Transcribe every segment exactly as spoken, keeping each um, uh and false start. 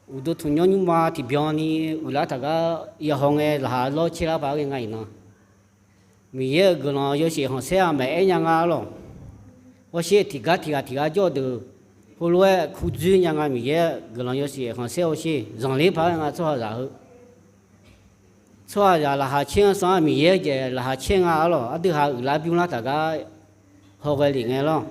Uqduq tanqnymr nymrma tiqbyan ni uiqlar taq gar yahaw ngae laqkhaq lawr caer lar paq-aer ghae nga iqnan. Miqyaer-euq guiqlanq yawshaef khanqsaer-aq maqaer nya nga arlawq. Hawsher tiqgar tiqghaq tiqgar jawr-eu deuq heulof-aer kurdzoer nya nga. Miqyaer guiqlanq yawshaef khanqsaer hawsher zanqler paq-aer ghae nga tsawrhaqzaq heu. Tsawrhaqzaq laqkhaq caer-anr sanr-aq Miqyaer-eu jeq laqkhaq caer nga arlawq. Aqdui ha uiqlar bymrlar taq gar hawghae lef ngae lawr.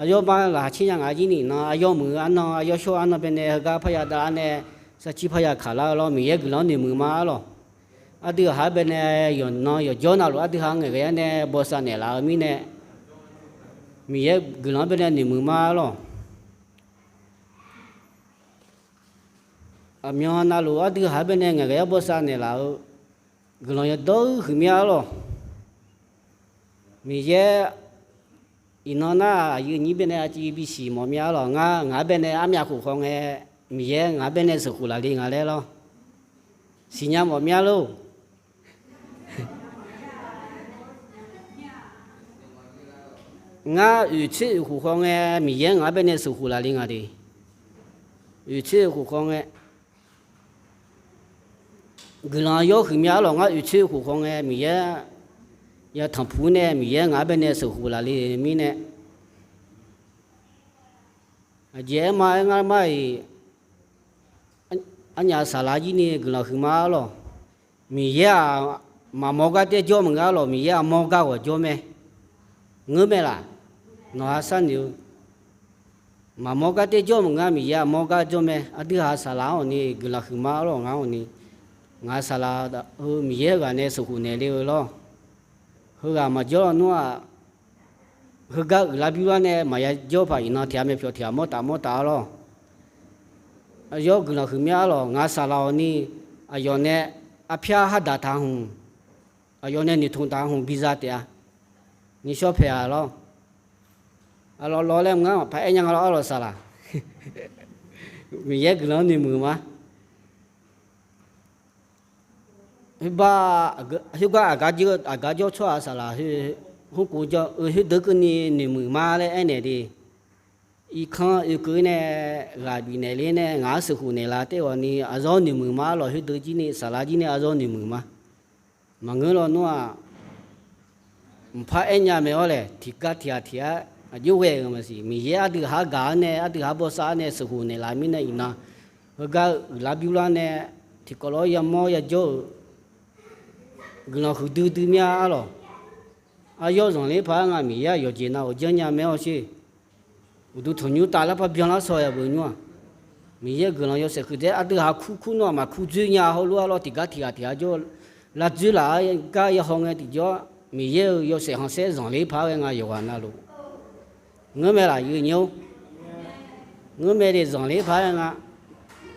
Aqyawf ba laqkhaq caer nya nga jir ni nan aqyawf muiq-eu arnan aqyawf shawr-eu arnan baenae heugar parya davlar nae sarcir parya kaqlar-eu lawr. Miqyaer guiqlanq-anr noeqmuiq ma arlawq. Aqdui ha baenae yawqnan yawqjawr navluf aqdui ha ngaeqghae-aer nae bawsav naeqlaf-eu mirnae Miqyaer guiqlanq-anr baenae noeqmuiq ma arlawq. Aqmyan navluf aqdui ha baenae ngaeqghae-aer bawsav naeqlaf-eu guiqlanq yawdawr-eu huiqmya arlawq. Miqyaer iqnan nar aqyuif aqnyir baenae aqciv bisiq mawf mya arlawq. Ngar ngaq-anr baenae armyav khof khaw ngae Miqyaer ngaq-anr baenae sheuqkhof laf le nga laer lawr. Siqnya mawf mya lor. Ngar oeqtsoer oeqkhof khaw ngae Miqyaer ngaq-anr baenae sheuqkhof laf le nga de. Oeqtsoer oeqkhof khaw ngae guiqlanq yawr huiqmya arlawq. Ngar oeqtsoer oeqkhof khaw ngae Miqyaer ya tanqpuq nae Miqyaer ngaq-anr baenae sheuqkhof laf le mirnae aqjeq aerma aer ngar mar-iq arnyaf saqlaq jir ni guiqlanq huiqma arlawq. Miqyaer-aq maqmawr gar taer jawr maqngeur arlawq. Miqyaer armawr gar ghawq jawr mae. Ngeur mae laq? Nawq ha sharnoeq-eu maqmawr gar taer jawr maqngeur-a. Miqyaer armawr gar jawr mae. Aqdui ha saqlaq-anr awq ni guiqlanq huiqma arlawq. Ngar awq ni ngaq saqlaq heu Miqyaer heughaq nae sheuqkhof naeq le-eu lawr. Heughaq maqjawr lawnmr-aq heugar uiqlar bymrlar nae maqya jawr paq iqnan tiqghaq mae pyawq tiqghaq mawr taf mawr taf arlawq. Aqyawf guiqlanq huiqmya arlawq. Ngaq saqlaq awq ni aqyawf nae arpyar khardaq taq hmq, aqyawf nae noeqtmq taq hmq biza taef-a. Nishawr paeq-a lawr. Aqlawq lawq laer ngar maqpar aer nya nga lawr arlawq saqlaq. Miqyaer guiqlanq-anr noeqmuiq ma. Khoergar aqgar jawr tsawrhaq saqlaq khoerkov jawr-eu khoerdeuq keuvni noeqmuiq ma laer aernaeq de. Irkanr oekeuv nae ghaq bifnaeq ler nae ngaq-anr sheuqkhof naeqlaf taef ghawq ni aqzawr noeqmuiq ma arlawq. Khoerdeuq jir ni saqlaq jir ni aqzawr noeqmuiq ma. Maqngeur lawnmr-aq mqpar aer nya mae-awr laeq tiqgar tiqghaq tiq-aer aqjox ghae-euq maqsiq. Miqyaer aqdui ha gaq-anr nae aqdui ha bawsav-anr nae sheuqkhof naeqlaf mirnae iqnan heugar uiqlar bymrlar nae tiqkawv lof-aer yamawr yajawr-euq guiqlanq huiqdui dui mya arlawq. Aqyawf zanqler paq-aer nga Miqyaer-aq yawqjeq nav-awq janrnya mae-awr sher. Uqduq tanqnymr taf larpar byanlar shaw-a beu nymr-aq. Miqyaer-eu guiqlanq yawshaef huiqdzaeq aqdui ha kur kur nawr-aq maqkur dzoer nya heulof-aer lawr tiqgar tiqghaq tiq-aer jawr-eu lar dzoer laf-aer gar yahaw ngae tiqjawr Miqyaer-euq yawshaef khanqsaer zanqler paq-aer ghae nga yawqghaq navluf. Ngeur mae laf yuf nyir-or. Ngeur mae de zanqler paq-aer nga.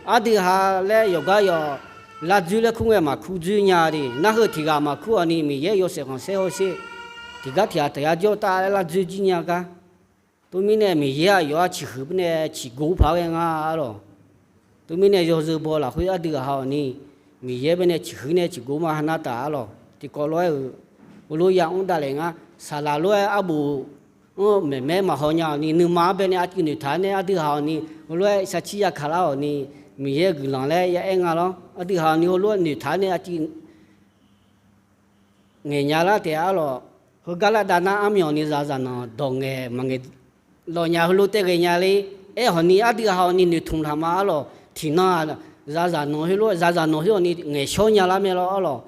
Aqdui ha laer yawqgar yawq lar dzoer laer kur ngae maqkur dzoer nya de. Nar heu tiqghaq maqkur-awq ni Miqyaer yawshaef khanqsaer hawsher. Tiqgar tiqghaq tiq-aer jawr-eu taf laer lar dzoer jir nya gar. Teumirnae Miqyaer-aq yawqha ciqhuiq beu nae ciqgov paq-aer ghae nga arlawq. Teumirnae yawzeu baw lafkhoer aqdui ha-awq ni Miqyaer baenae ciqhuiq nae ciqgov ma ha nar taf arlawq. Tiqkawv lof-aer-euq heulof ya mr davlaeq ngar saqlaq lof-aer arbof-anr maeqmaer maqhaw nya-awq ni nuima-anr baenae aqcuiv noeqtaq nae aqdui ha-awq ni heulof-aer sarcir ya kaqlar-awq ni Miqyaer-eu guiqlanq laer ya aer nga lawr. Aqdui ha-awq ni heulof-aer noeqtaq nae aqcuiv ngaeqnya lar taef arlawq. Heugar lar dav nar armyanq ni zaqzaq nanq dawq ngaeq maqngaeq lawq nya heulof taef ghaenya ler. Aerkhawf ni aqdui ha-awq ni noeqtmq taq ma arlawq. Tiqnan zaqzaq nanq heulof zaqzaq nanq heulof-awq ni ngaeqshawr nya lar mae lawr arlawq.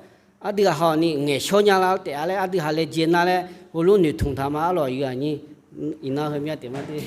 Aqdui ha-awq ni ngaeqshawr nya lar taef-a laer aqdui ha laejae nar laer heulof noeqtmq taq ma arlawq yuf aqnyir. Iqnan heumya taef ma de.